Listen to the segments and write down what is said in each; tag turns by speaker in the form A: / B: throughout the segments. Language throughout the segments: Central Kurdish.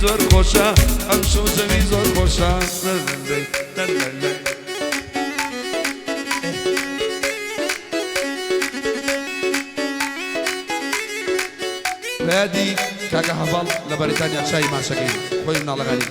A: زۆر خۆشە، ئەمشەو جەوی زۆر خۆشە. بەیادی کاکە هەڤاڵ لە بەریتانیا چای ماچەکەی خۆی مناڵەکانی.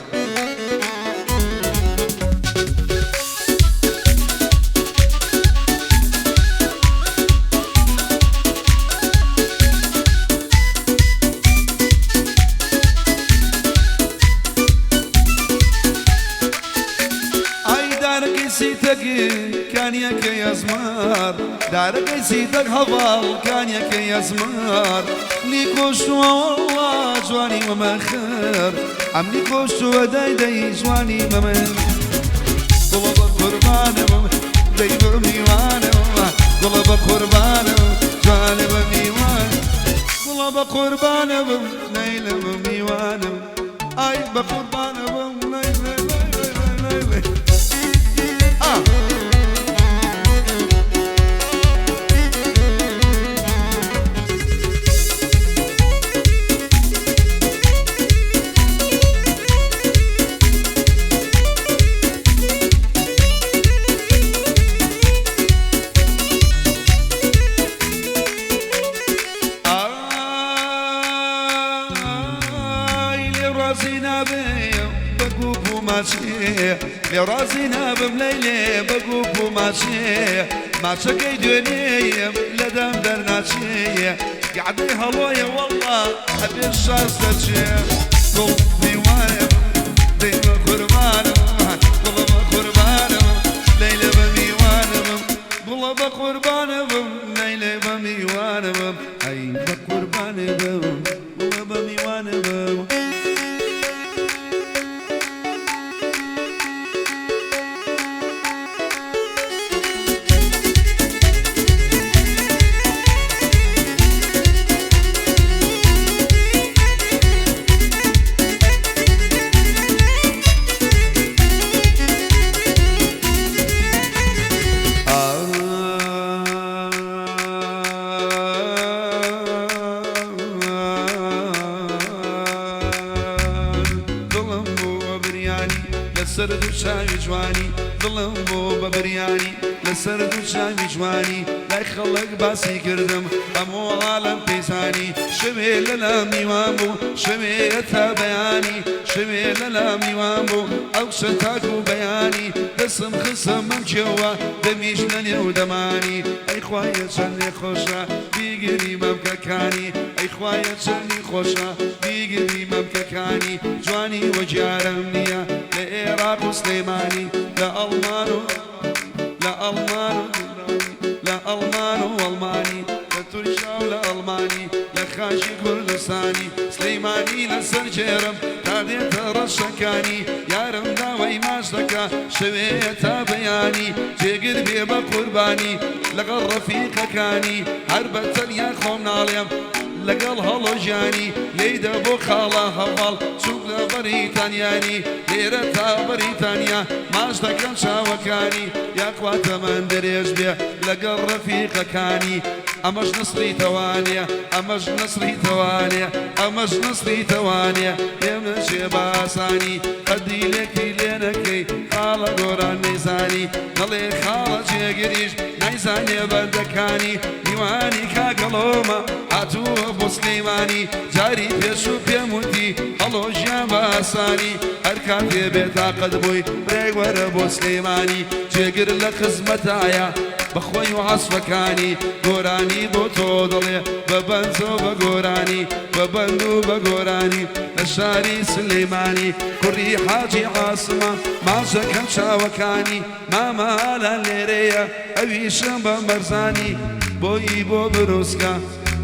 A: ئای دارەکەی سیتەک کانیەکەی ئەزمار، دارەکەی سیتەک هەڤاڵ کانیەکەی ئەزمار، منی کۆشتووە وەڵڵا جوانی مەمەخر، ئەمنی کۆشتووە دای دەی جوانی مەمن. گوڵە بە قوربانم دەی بە میوانم، گوڵە بە قوربانم جوانە بە میوان، گوڵە بە قوربانم لەیلە بە میوانم، ئای بە قوربانم لەیلە لەیلە. ئا. ئای لێ ڕازی نابم بە گوپ و ماچێ، لێ ڕازی نابم لەیلێ بە گوپ و ماچێ، ماچەکەی دوێنێیم لە دەم دەرناچێ، گەعدەی هەڵۆیە وەڵڵا ئەبێ شاز دەرچێ. گوڵ میوانم دەی بە قوربانم، گوڵە بە قوربانم لەیلە بە میوانم، گوڵە بە قوربانم لەیلە بە میوانم، ئەی بە قوربانم گوڵە بە میوانم. دڵم بوو بە بریانی لەسەر دوو چاوی جوانی، دڵم بوو بە بریانی لەسەر دوو چاوی جوانی، لای خەڵک باسی کردم هەموو عالەم پێی زانی، شەوێ لەلا میوان بوو شەوێ تا بەیانی، شەوێ لەلا میوان بوو ئەو کچە تاکو بەیانی، دەسم خستە مەمکیەوە دەمیش لەنێو دەمانی، ئەی خوایە چەندێ خۆشە بیگری مەمکەکانی، ئەی خوایە چەندی خۆشە بیگری مەمکەکانی، جوانی وەگیارم نییە لە عێراق و سلێمانی، لە ئەڵمان و لە ئەڵمان و لە ئەڵمان و ئەڵمانی، لە تورکیا و لە ئەڵمانی، لە خاکی کوردستانی، سلەیمانی لەسەر گێرم تا دێتە ڕەشەکانی، یارم داوای ماچ دەکا شەوێ تا بەیانی، جێگر بێ بە قوربانی لەگەڵ ڕەفیقەکانی، هەر بە تەنیا خۆم ناڵێم لەگەڵ هەڵۆ گیانی، لێیدە بۆ خاڵە هەڤاڵ چووک لە بەریتانیانی، لێرە تا بەریتانیا ماچ دەکەم چاوەکانی، یاخوا تەمەن درێژ بێ لەگەڵ ڕەفیقەکانی، ئەمەش نەسری تەوانێ، ئەمەش نەسری تەوانێ، ئەمەش نەسری توانێ، لێم نەچێ بە ئاسانی، قەدی لێکی لێ نەکەی خاڵە گۆران نەیزانی، دەڵێ خاڵە جێگریش نایزانێ بەندەکانی، میوانی کاکەڵۆمە هاتووە بۆ سلەیمانی، جاری پێشوو پێم وتی هەڵۆ ژیان بە ئاسانی، هەر کاتێ بێتاقەت بووی ڕێک وەرە بۆ سلەیمانی، جێگر لە خزمەتایە بە خۆی و عەسفەکانی، گۆرانی بۆ تۆ دەڵێ بە بەنجۆ بە گۆرانی، بە بەند و بە گۆرانی، لە شاری سلەیمانی، کوڕی حاجی عاسمە ماچەکەم چاوەکانی، مامە ئالان لێرەیە ئەویشم بە مەرزانی، بۆی بۆ بروسکە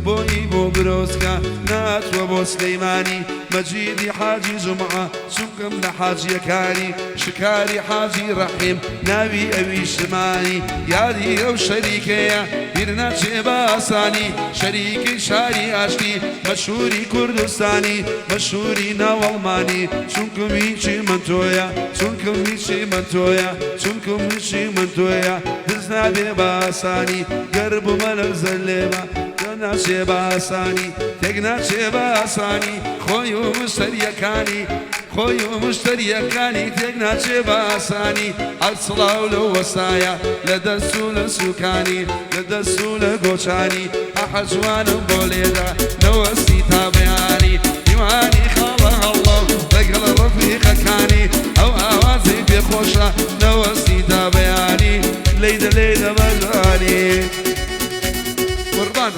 A: بۆی بۆ برۆسکە ناتوە بۆ سلەیمانی، مەجیدی حاجی جومعە چونکم لە حاجیەکانی، شکاری حاجی ڕەحیم ناوی ئەوی شمانی، یادی ئەو شەریکەیە بیر ناچێ بە ئاسانی، شەریکەی شاری ئاشتی مەشهوری کوردستانی، مەشهوری ناو ئەڵمانی، چونکم هیچی من تۆیە، چونکم هیچی من تۆیە، چونکم هیچی من تۆیە، دز نابێ بە ئاسانی، گەر بوومە لەرزە لێمە ناچێ بە ئاسانی. تێک ناچێ بە ئاسانی خۆی و مشتەریەکانی خۆی و مشتەریەکانی تێک ناچێ بە ئاسانی هەر سڵاو لەو وەسایە لە دەست و لە سوکانی لە دەست و لە گۆچانی ئەحە جوانم بۆ لێدا نەوەستی تا بەیانی میوانی خاڵە هەڵڵۆ لەگەڵ ڕەفیقەکانی ئەو ئاوازەی پێخۆشە نەوەستی تا بەیانی لێیدە لێیدە بە جوانی قوربانت.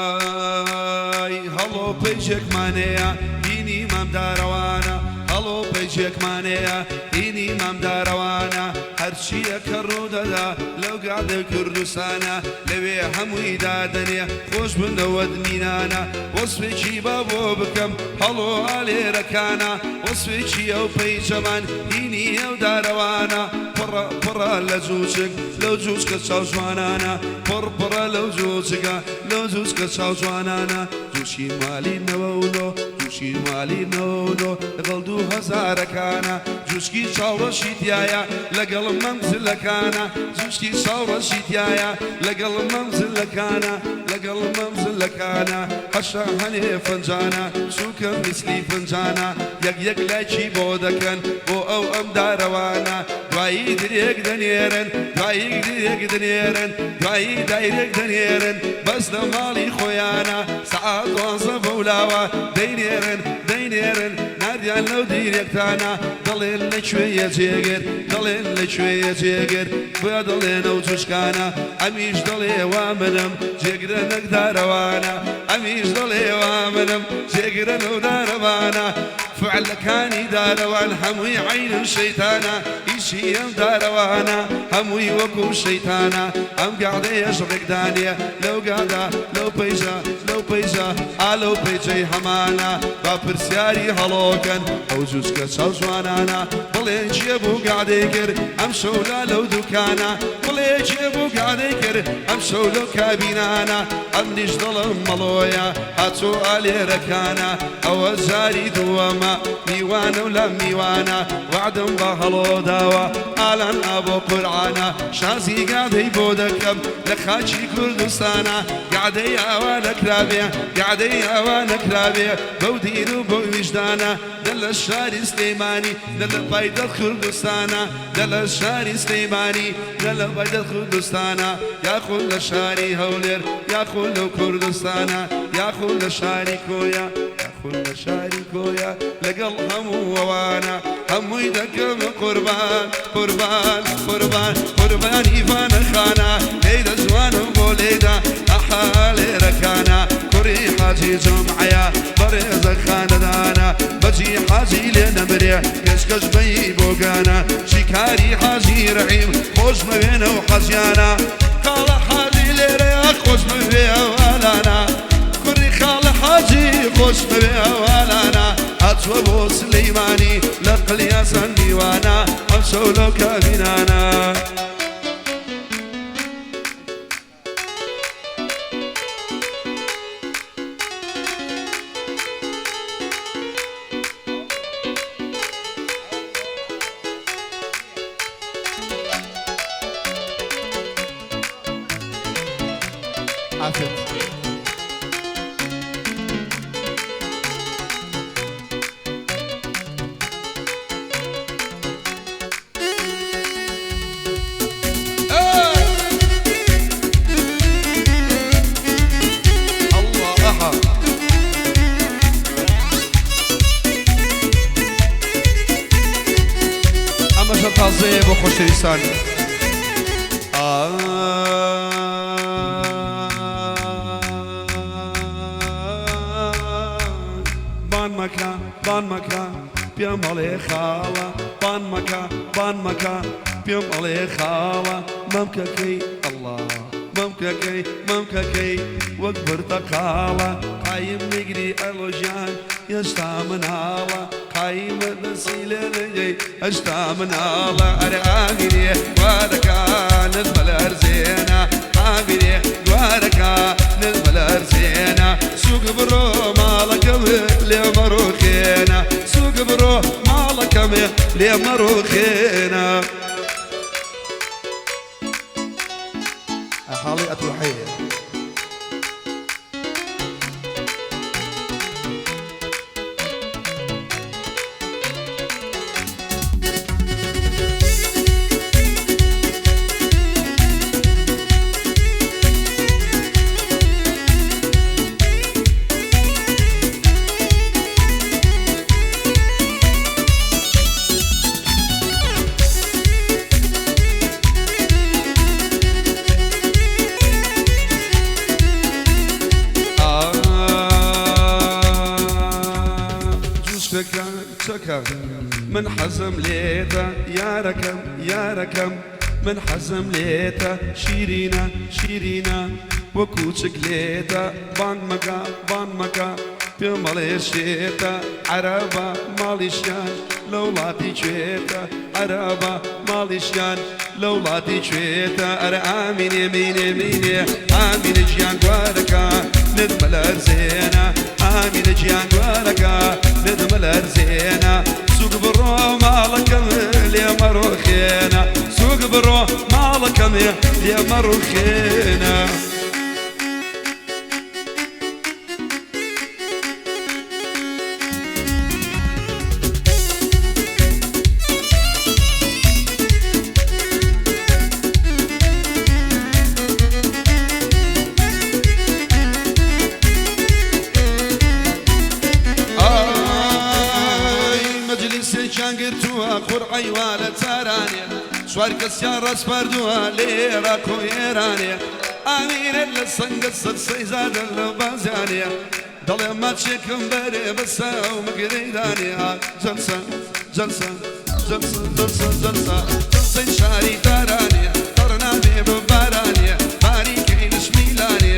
A: ئای هەڵۆ پەیجێکمانەیە هینی مام دارەوانە هەڵۆ پەیجێکمانەیە هینی مام دارەوانە هەرچییە کە ڕوودەدا لەو گادەی کوردستانە لەوێ هەمووی دادەنێ خۆش بن لەوەت مینانە وەسفێکی با بۆ بکەم هەڵۆ ئالێرەکانە وەسفێکی ئەو پەیجەمان هینی ئەو دارەوانە پڕە پڕە لە جوچک لەو جوچکە چاو جوانانە پڕ پڕە لەو جوچکە لەو جوچکە چاو جوانانە جوچکی مالی 99 جوچکی مالی 99 لەگەڵ دوو هەزارەکانە جوچکی چاو ڕەشی تیایە لەگەڵ مەمزلەکانە جوچکی چاو ڕەشی تیایە لەگەڵ مەمزلەکانە لەگەڵ مەمزلەکانە حەشا هەنێ فنجانە سوکە میسلی فنجانە یەک یەک لایکی بۆ دەکەن بۆ ئەو ئەم دارەوانە دوایی درێک دەنێرن دوایی درێک دەنێرن دوایی دایرێک دەنێرن بەس لە ماڵی خۆیانە سەعات دوانزە بەولاوە دەینێرن دەینێرن ناردیان لەو دیرێکتانە دەڵێن لە کوێیە جێگر دەڵێن لە کوێیە جێگر بۆیە دەڵێن ئەو جوچکانە ئەمیش دەڵێ وا منم جێگرە نەک دارەوانە ئەمیش دەڵێ وا منم جێگرە لەو دارەوانە فعلەکانی دارەوان هەمووی عەینن شەیتانە ئیشی ئەم دارەوانە هەمووی وەکو شەیتانە ئەم گەعدەیەش ڕێکدانێ لەو گەعدە لەو پەیجە لەو پەیجە ئا لەو پەیجەی هەمانە با پرسیاری هەڵۆکەن ئەو جوچکە چاو جوانانە بڵێن کێ بوو گەعدەی کرد ئەم شەو لا لەو دوکانە بڵێ کێ بوو گەعدەی کرد ئەم شەو لەو کابینانە ئەمنیش دڵم مەڵۆیە هاتۆ ئالێرەکانە ئەوە جاری دووەمە میوانە و لە میوانە وەعدم بە هەڵۆ داوە ئالان ئابۆ قورعانە شازی گادەی بۆ دەکەم لە خاکی کوردستانە گادەی ئاوا نەکرابێ گادەی ئاوا نەکرابێ بەو دین و بەو ویژدانە دە لە شاری سلێمانی دە لە پایتەخت کوردستانە دە لە شاری سلێمانی دە لە پایتەخت کوردستانە یاخود لە شاری هەولێر یاخود لەو کوردستانە یاخود لە شاری کۆیە یاخود لە شاری کۆیە لەگەڵ هەموو ئەوانە هەمووی دەکەم قوربان قوربان قوربان قوربانی ڤانە خانە لێیدە جوانم بۆ لێیدە ئەحا لێرەکانە کوڕی حاجی جومعەیە بەڕێزە خانەدانە بەجی حاجی لێ نەمرێ پێشکەش بەی بۆگانە شیکاری حاجی رەحیم خۆشمەوێنە و حەجیانە خاڵە حاجی لێرەیە خۆشمەوێ ئەوالانە کوڕی خاڵە حاجی خۆشمەوێ ئەوالانە هاتووە بۆ سلەیمانی لە قلیاسان میوانە ئەمشەو لەو کابینانە.
B: عافیەت.
A: اللە ئەها. ئەمەشە تازەیە بۆ خۆشەویستان. بان مەکە. مەکە بان مەکە پێم ئەڵێ خاڵە بان مەکە بان مەکە پێم ئەڵێ خاڵە مەمکەکەی ئەڵڵا مەمکەکەی مەمکەکەی وەک پرتەقاڵە قایم نگری ئەڵۆ ژیان هێشتا مناڵە قایمە دەسی لێ نەگەی هێشتا مناڵە ئەرێ ئامینێ گوارەکانت بەلەرزێنە ئامینێ گوارەکانت بەلەرزێنە سووک بڕۆ ماڵەکەم لێ مەڕوخێنە سووک بڕۆ ماڵەکەم لێ مەڕوخێنە.
B: حاڵی ئەتوحەیە.
A: جوشتەکە چەکە من حەزم لێتە یارەکەم یارەکەم من حەزم لێتە شیرینە شیرینە وەکو چک لێتە بانگ مەکە بانگ مەکە پێم ئەڵێ شێتە عەرەبە ماڵیشیان لە وڵاتی کوێتە عەرەبە ماڵیشیان لە وڵاتی کوێتە ئەرە ئامینێ مینێ مینێ ئامینە گیان گوارەکە نت بەلەرزێنە ئامینە گیان گوارەکە نت بەلەرزێنە سووک بڕۆ ماڵەکەم لێ مەڕوخێنە سووک بڕۆ ماڵەکەم لێ مەڕوخێنە. ئای مەجلیسێکیان گرتووە قورعەی وا لە تارانێ چوار کەسیان ڕاسپاردووە لە عێراق و ئێرانێ ئامینێت لە سەنگە سەد سەیزادە لە بازیانێ دەڵێ ماچێکم بەرێ بەسە و مگرەیدانێ جەلسە جەلسە جەلسە جەلسە جەلسە جەلسەی شاری تارانێ تەڕنابێ بە بارانێ باریکەی نشمیلانێ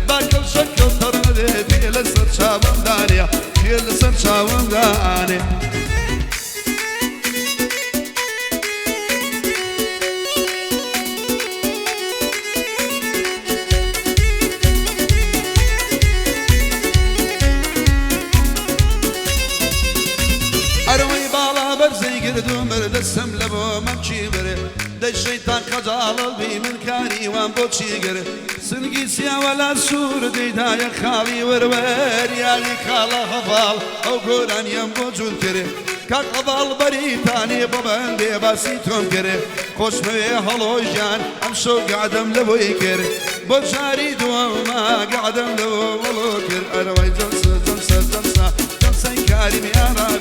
A: باکەڵ شەکەڵ تەڕنەبێ پێ لەسەر چاوم دانێ پێ لەسەر چاوم دانێ. ئەرەوەی باڵا بەرزەی گرد و مردەسم لە بۆ مەمکی برێ دەی شەیتان خەجاڵە بی من کاری وام بۆ چی گرێ سنگی سیاوە لا سوور دەیدایە خاڵی وەروەر یاری خاڵە هەڤاڵ ئەو گۆرانیەم بۆ جوون کرێ کاک هەڤاڵ بەریتانی بۆ بەندێ باسی تۆم کرێ خۆشمەوێ هەڵۆ ژیان ئەم شەو گەعدەم لە بۆی کرد بۆ جاری دووەمە گەعدەم لە بۆ وەڵۆ کرد ئەرەوەی جەلسە جەلسە جەلسە جەلسەی کاری میارانێ.